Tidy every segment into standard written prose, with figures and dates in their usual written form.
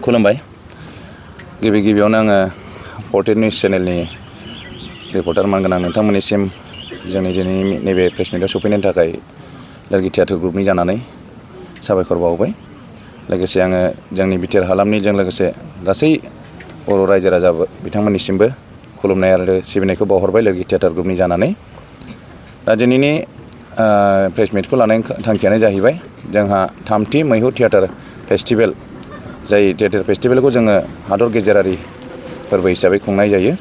खुलुमबाय गिबियावनो आङो पर्टेल निउस चेनेलनि रिपर्टार मानगोनां नोंथांमोननिसिम जोंनि दिनैनि नैबे प्रेस मिटआव सफैनायनि थाखाय LWRGI थियेटार ग्रुपनि जानानै साबायखर बावबाय। लोगोसे आङो जोंनि बिटिआर हालामनिजों लोगोसे गासै बर' रायजो राजा बिथांमोननिसिमबो खुलुमनाय आरो सिबिनायखौ बावहरबाय LWRGI थियेटार ग्रुपनि जानानै। दा दिनैनि प्रेस मिटखौ लानायनि थांखियानो जाहैबाय जोंहा 3थि मैहुर थियेटार फेस्टिभेल, जाय थियेटार फेस्टिभेलखौ जोङो हादर गेजेरारि फोरबो हिसाबै खुंनाय जायो।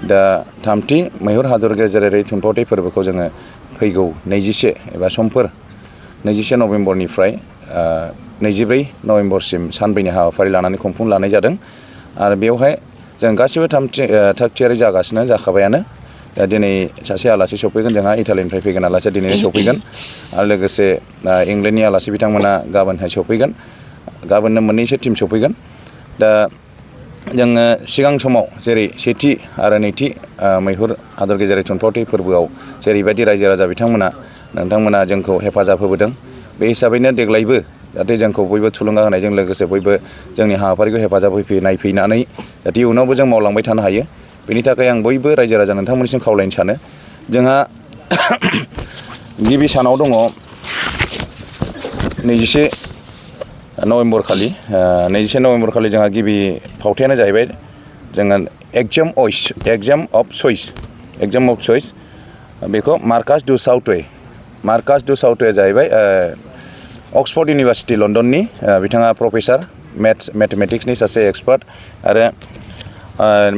दा 3थि मैहुर हादर गेजेरारि थुनफावथाय फोरबोखौ जोङो फैगौ 21 नभेम्बरनिफ्राय 24 नभेम्बरसिम सानब्रैनि हाबाफारि लानानै खुंफुंलानाय जादों। आरो बेवहाय जों गासिबो थाग-थियारि जाखाबायानो। दा दिनै सासे आलासि सफैगोन, जोंहा इटालिनिफ्राय फैगोन आलासिया दिनैनो सफैगोन। आरो लोगोसे इंलेन्डनि आलासि बिथांमोना गाबोनहाय सफैगोन। गाबोननो मोननैसो टीम सफैगोन। दा जोङो सिगां समाव जेरै सेथि आरो नैथि मैहुर हादर गेजेरारि थुनफावथाय फोरबोआव जेरैबायदि रायजो राजा नोंथांमोना जोंखौ हेफाजाब होबोदों, बे हिसाबैनो देग्लायबो जाहाथे जोंखौ बयबो थुलुंगा होनायजों लोगोसे बयबो जोंनि हाबाफारिखौ हेफाजाब नायफैनानै जाहाथे इयुनावबो जों मावलांबाय थानो हायो, बेनि थाखाय आं बयबो रायजो राजा नोंथांमोननिसिम खावलायनो सानो। जोंहा गिबि सानाव दङ 21 नभेम्बर खालि जोंहा गिबि फावथायानो जाहैबाय जोङो एग्जाम अफ चइस। बेखौ मार्कास डु साउथवे जाहैबाय अक्सफर्ड इउनिभारसिटि लण्डननि बिथाङा प्रफेसार, मेथमेटिक्सनि सासे एक्सपार्ट आरो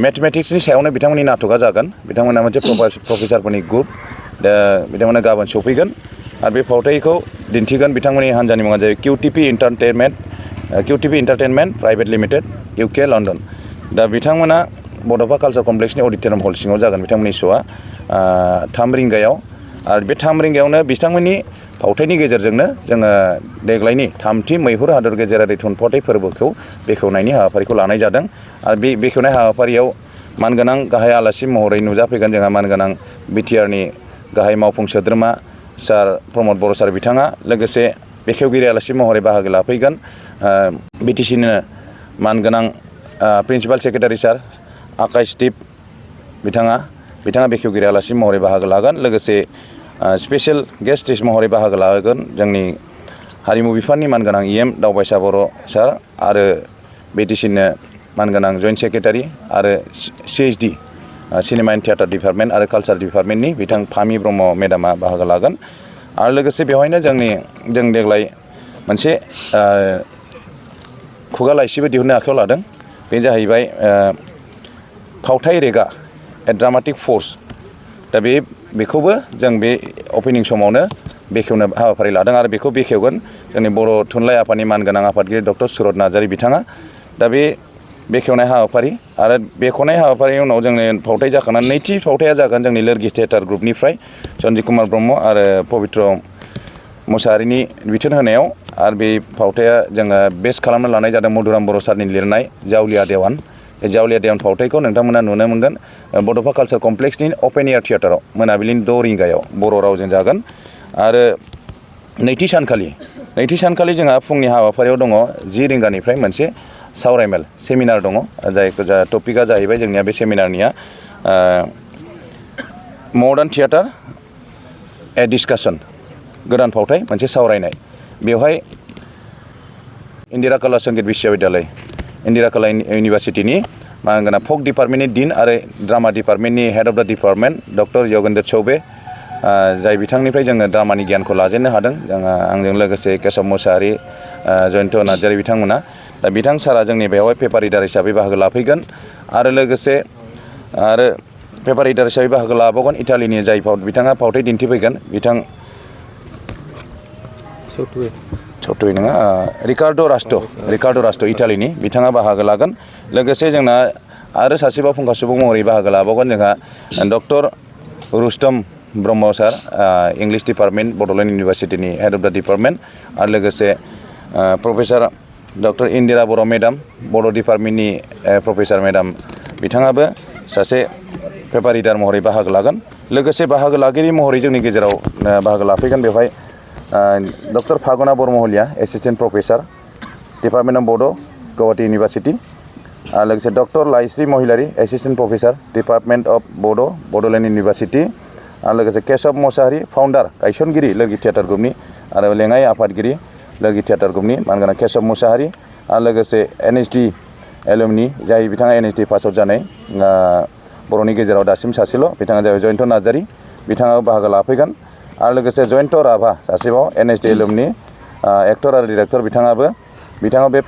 मेथमेटिक्सनि सायावनो बिथांमोननि नाटकआ जागोन। बिथांमोना मोनसे प्रफेसारफोरनि ग्रुप। दा बिथांमोना गाबोन सफैगोन आरो बे फावथायखौ दिन्थिगोन। बिथांमोननि हान्जानि मुङा जाहैबाय QTP entertainment private limited, UK London. दा बिथांमोना बड'फा कालचार कमप्लेक्सनि अडिट'रियाम हल सिङाव जागोन बिथांमोननि श'आ 3 रिंगायाव। आरो बे 3 रिंगायावनो बिथांमोननि फावथायनि गेजेरजोंनो जोङो देग्लायनि 3थि मैहुर हादर गेजेरारि थुनफावथाय फोरबोखौ बेखेवनायनि हाबाफारिखौ लानाय जादों। आरो बे बेखेवनाय हाबाफारियाव मानगोनां गाहाय आलासि महरै नुजाफैगोन जोंहा मानगोनां बिटिआरनि गाहाय मावफुं सोद्रोमा सार प्रमद बर' सार बिथाङा। लोगोसे बेखेवगिरि आलासि महरै बाहागो लाफैगोन BTCनिनो मानगोनां प्रिन्सिपाल सेक्रेटारि सार आकाशदीप बिथाङा बेखेवगिरि आलासि महरै बाहागो लागोन। लोगोसे स्पेशेल गेस्ट महरै बाहागो लागोन जोंनि हारिमु बिफाननि मानगोनां EM दावबायसा बर' सार आरो BTCनिनो मानगोनां जइन्ट सेक्रेटारि आरो CHD cinema and theatre department आरो कालचार डिपार्टमेन्टनि बिथां फामि ब्रह्म मेडामा बाहागो लागोन। आरो लोगोसे बेवहायनो जों देग्लाय मोनसे खुगा लाइसिबो दिहुननो आखायाव लादों। बे जाहैबाय फावथाय रेगा ए ड्रामाटिक फर्स। दा बेखौबो जों बे अपेनिं समावनो बेखेवनो हाबाफारि लादों आरो बेखौ बेखेवगोन जोंनि बर' थुनलाइ आफादनि मानगोनां आफादगिरि डक्टर सुरत नार्जारि बिथाङा। दा बे बेखेवनाय हाबाफारि आरो बेखेवनाय हाबाफारिनि उनाव जोंनि फावथाय जाखांनानै नैथि फावथाया जागोन जोंनि LWRGI थियेटार ग्रुपनिफ्राय सन्जिब कुमार ब्रह्म आरो पबित्र मुसाहारिनि बिथोन होनायाव। आरो बे फावथाया जोङो बेस खालामनो लानाय जादों मधुराम बर' सारनि लिरनाय जावलिया देवान। बे जावलिया देवान फावथायखौ नोंथांमोना नुनो मोनगोन बड'फा कालचार कमप्लेक्सनि अपेन एयार थियेटाराव मोनाबिलिनि 6 रिंगायाव बर' रावजों जागोन। आरो नैथि सानखालि जोंहा फुंनि हाबाफारियाव दङ 10 रिंगानिफ्राय मोनसे सावरायमेल सेमिनार दङ, जायखौ टपिकआ जाहैबाय जोंनिया बे सेमिनारनिया मडार्न थियेटार ए डिसकासन, गोदान फावथाय मोनसे सावरायनाय। बेवहाय इन्दिरा कला संगीत विश्वविद्यालय, इन्दिरा कला इउनिभारसिटिनि मानगोनां फक डिपार्टमेन्टनि डिन आरो drama डिपार्टमेन्टनि head of the department doctor Yogendra Choubey, जाय बिथांनिफ्राय जोङो ड्रामानि गियानखौ लाजेननो हादों। आंजों लोगोसे केशव मुसाहारि, जयन्त नार्जारि बिथांमोना। दा बिथां सारा जोंनि बेवहाय पेपार रिडार हिसाबै बाहागो लाफैगोन। आरो लोगोसे पेपार रिडार हिसाबै बाहागो लाबावगोन इटालिनि जाय बिथाङा फावथाय दिन्थिफैगोन, बिथां सटुवे नङा, रिकार्डो रास्टो इटालिनि बिथाङा बाहागो लागोन। लोगोसे जोंना आरो सासेबाव फुंखा सुबुं महरै बाहागो लाबावगोन जोंहा doctor Rustam Brahma sir, English department Bodoland इउनिभारसिटिनि हेड अफ द डिपार्टमेन्ट। आरो लोगोसे professor doctor Indira Boro' madam, Bodo' डिपार्टमेन्टनि प्रफेसार मेडाम, बिथाङाबो सासे पेपार रिडार महरै बाहागो लागोन। लोगोसे बाहागो लागिरि महरै जोंनि गेजेराव बाहागो लाफैगोन बेवहाय doctor Phaguna Baramahalia, assistant professor department of Bodo' Guwahati university आरो लोगोसे doctor Laisri Mahilary assistant professor department of Bodoland university आरो लोगोसे केशव मसाहारि फाउन्डार गायसनगिरि लोरगि थियेटार ग्रुपनि आरो लेङाइ आफादगिरि लोरगि थियेटार ग्रुपनि मानगोनां केशव मसाहारि आरो लोगोसे एनएसडि एलुमनि जाय बिथाङा एनएसडि पास आउट जानाय बर'नि गेजेराव दासिम सासेल' बिथाङा जाबाय जयन्त नार्जारि बिथाङाबो बाहागो लाफैगोन आरो लोगोसे जयन्त राभा सासेबाव एनएसडि एलुमनि एक्टर आरो डिरेक्टर बिथाङा बे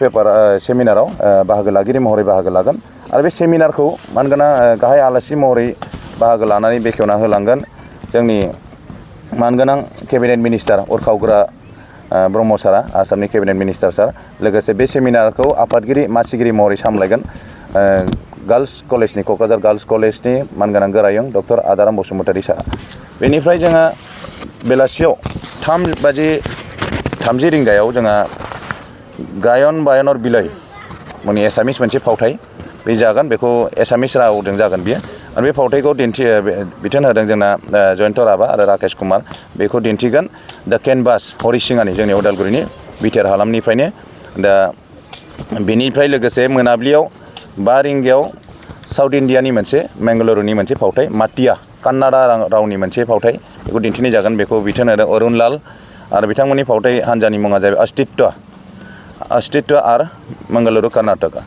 सेमिनाराव बाहागो लागिरि महरै बाहागो लागोन आरो बे सेमिनारखौ मानगोनां गाहाय आलासि महरै बाहागो लानानै बेखेवना होलांगोन जोंनि मानगोनां केबिनेट मिनिस्टार उरखावग्रा ब्रह्म सारा आसामनि केबिनेट मिनिस्टार सार लोगोसे बे सेमिनारखौ आफादगिरि मासिगिरि महरै सामलायगोन गार्लस कलेजनि क'क्राझार गार्लस कलेजनि मानगोनां गोरायुं डक्टर आदाराम बसुमतारी सार बेनिफ्राय जोंहा बेलासियाव 3:30 रिंगायाव जोंहा गायन बायनर बिलाइ माने एसामिस मोनसे फावथाय बे जागोन बेखौ एसामिस रावजों जागोन बियो आरो बे फावथायखौ बिथोन होदों जोंना जयन्त राभा आरो राकेश कुमार बेखौ दिन्थिगोन दा केनभास हरिसिङानि जोंनि उदालगुरिनि बिटिआर हालामनिफ्रायनो दा बेनिफ्राय लोगोसे मोनाबिलियाव 5 रिंगायाव साउथ इण्डियानि मोनसे बेंगालुरुनि मोनसे फावथाय माटिया कान्नाडा रावनि मोनसे फावथाय बेखौ दिन्थिनाय जागोन बेखौ बिथोन होदों अरुण लाल आरो बिथांमोननि फावथाय हान्जानि मुङा जाहैबाय अस्तित्व आर बेंगालुरु कर्नाटका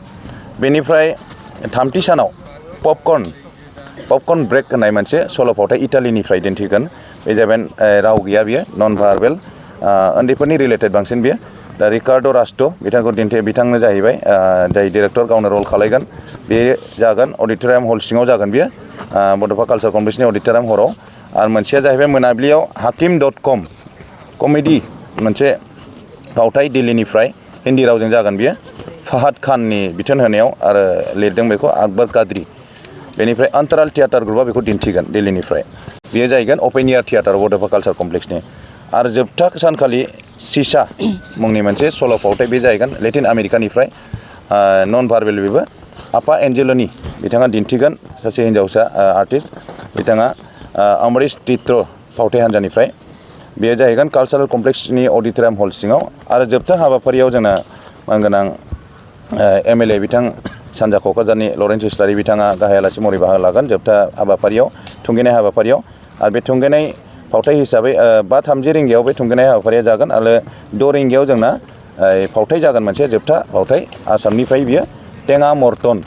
बेनिफ्राय 3थि सानाव पपकर्न ब्रेक होननाय मोनसे सल' फावथाय इटालिनिफ्राय दिन्थिगोन बे जाबाय राव गैया बियो नन भार्बेल उन्दैफोरनि रिलेटेड बांसिन बियो दा रिकार्ड' रास्ट्र बिथांनो जाहैबाय जाय डिरेक्टर गावनो रल खालायगोन बे जागोन अडिट'रियाम हल सिङाव जागोन बियो बड'फा कालचार कमप्लेक्सनि अडिट'रियाम हलाव आरो मोनसेया जाहैबाय मोनाबिलियाव hakim.com कमेडि मोनसे फावथाय दिल्लीनिफ्राय हिन्दी रावजों जागोन बियो फाहाद खाननि बिथोन होनायाव आरो लिरदों बेखौ आकबर कादरि बेनिफ्राय अन्तराल थियेटार ग्रुपआ बेखौ दिन्थिगोन दिल्लीनिफ्राय बेयो जाहैगोन अपेन एयार थियेटार बड'फा कालचार कमप्लेक्सनि आरो जोबथा सानखालि सिसा मुंनि मोनसे सल' फावथाय बे जाहैगोन लेटिन आमेरिकानिफ्राय नन भार्बेल बेबो आपा एन्जेल'नि बिथाङा दिन्थिगोन सासे हिन्जावसा आर्टिस्ट बिथाङा अमरीश चित्र फावथाय हान्जानिफ्राय बेयो जाहैगोन कालचारेल कमप्लेक्सनि अडिट'रियाम हल सिङाव आरो जोबथा हाबाफारियाव जोंना मानगोनां एमएलए बिथां सानजा क'क्राझारनि लरेन्स इस्लारि बिथाङा गाहाय आलासि महरै बाहागो लागोन जोबथा हाबाफारियाव थुंगेनाय हाबाफारियाव आरो बे थुंगेनाय फावथाय हिसाबै 5:30 रिंगायाव बे थुंगेनाय हाबाफारिया जागोन आरो 6 रिंगायाव जोंना फावथाय जागोन मोनसे जोबथा फावथाय आसामनिफ्राय बियो टेङा मर्टन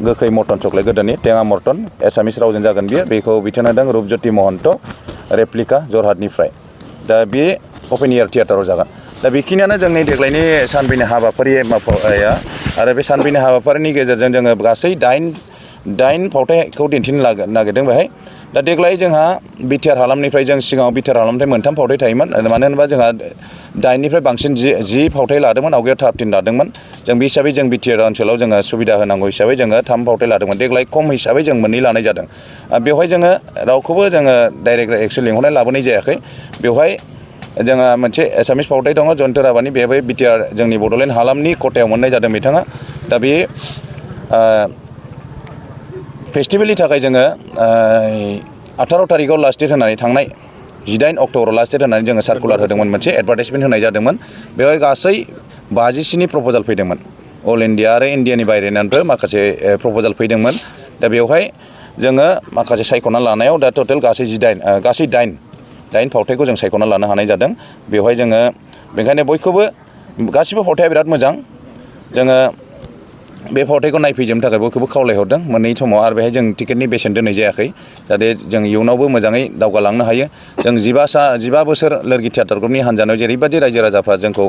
गोखै मर्टन चक्लेट गोदोनि टेङा मर्टन एसामिस रावजों जागोन बियो बेखौ बिथोन होदों रुपज्योति महन्त रेप्लिका जरहाटनिफ्राय दा बे अपेन एयार थियेटाराव जागोन दा बेखिनियानो जोंनि देग्लायनि सानबिनि हाबाफारिया आरो बे सानबिनि हाबाफारिनि गेजेरजों जोङो गासै 8 फावथायखौ दिन्थिनो नागिरदों बेहाय दा देग्लाय जोंहा बिटिआर हालामनिफ्राय जों सिगाङाव बिटिआर हालामनिफ्राय 3 फावथाय थायोमोन मानो होनोबा जोंहा 8निफ्राय बांसिन 10 फावथाय लादोंमोन आवगायाव 13 लादोंमोन जों बे हिसाबै जों बिटिआर ओनसोलाव जोङो सुबिदा होनांगौ हिसाबै जोङो 3 फावथाय लादोंमोन देग्लाय खम हिसाबै जों 2 लानाय जादों बेवहाय जोङो रावखौबो जोङो डाइरेक्ट एक्सन लिंहरनाय लाबोनाय जायाखै बेवहाय जोंहा मोनसे एसामिस फावथाय दङ जयन्त राभानि बेबो बिटिआर जोंनि बड'लेण्ड हालामनि खथायाव मोननाय जादों बिथाङा दा बे फेस्टिभेलनि थाखाय जोङो 18 तारिखआव लास्ट डेट होनानै थांनाय 18 अक्ट'बराव लास्ट डेट होनानै जोङो सार्कुलार होदोंमोन मोनसे एडभार्टाइजमेन्ट होनाय जादोंमोन बेवहाय गासै 50 प्रप'जाल फैदोंमोन अल इण्डिया आरो इण्डियानि बायरानिफ्राय माखासे प्रप'जाल फैदोंमोन दा बेवहाय जोङो माखासे सायख'ना लानायाव दा टटेल गासै 8 फावथायखौ जों सायख'ना लानो हानाय जादों बेवहाय जोङो बेनिखायनो बयखौबो गासिबो फावथाया बिराद मोजां जोङो बे फावथायखौ नायफैजोबनो थाखाय बयखौबो खावलायहरदों मोननै समाव आरो बेहाय जों टिकेटनि बेसेन दोननाय जायाखै जाहाथे जों इयुनावबो मोजाङै दावगालांनो हायो जों 15 बोसोर लोरगि थियेटार ग्रुपनि हान्जानायाव जेरैबायदि रायजो राजाफ्रा जोंखौ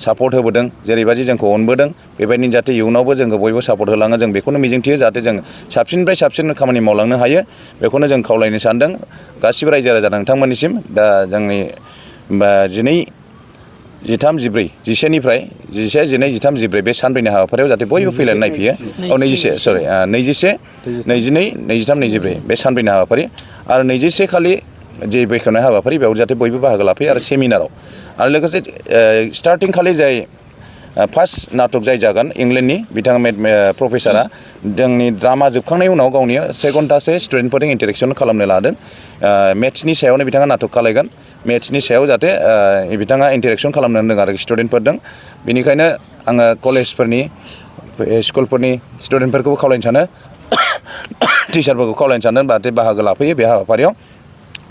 सापर्ट होबोदों जेरैबायदि जोंखौ अनबोदों बेबायदिनो जाहाथे इयुनावबो जोंखौ बयबो सापर्ट होलाङो जों बेखौनो मिजिंथियो जाहाथे जों साबसिननिफ्राय साबसिन खामानि मावलांनो हायो बेखौनो जों खावलायनो सानदों गासिबो रायजो राजा नोंथांमोननिसिम दा जोंनि 11 निफ्राय 11 12 13 14 बे सानब्रैनि हाबाफारियाव जाहाथे बयबो फैनानै नायफैयो 21 22 23 24 बे सानब्रैनि हाबाफारि आरो 21 खालि जे बेखेवनाय हाबाफारि बेयाव जाहाथे बयबो बाहागो लाफैयो आरो सेमिनाराव आरो लोगोसे स्टार्टिं खालि जाय फार्स्ट नाटक जाय जागोन इंलेन्डनि बिथाङा प्रफेसारा जोंनि ड्रामा जोबखांनायनि उनाव गावनि 1 घन्टासो स्टुडेन्टफोरजों इन्टारेक्सन खालामनो लादों मेथ्सनि सायावनो बिथाङा नाटक खालायगोन मेथ्सनि सायाव जाहाथे बिथाङा इन्टारेक्सन खालामनो होनदों आरो स्टुडेन्टफोरजों बेनिखायनो आङो कलेजफोरनि स्कुलफोरनि स्टुडेन्टफोरखौबो खावलायनो सानो टिचारफोरखौ खावलायनो सानो जाहाथे बाहागो लाफैयो बे हाबाफारियाव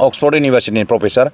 अक्सफर्ड इउनिभारसिटिनि प्रफेसार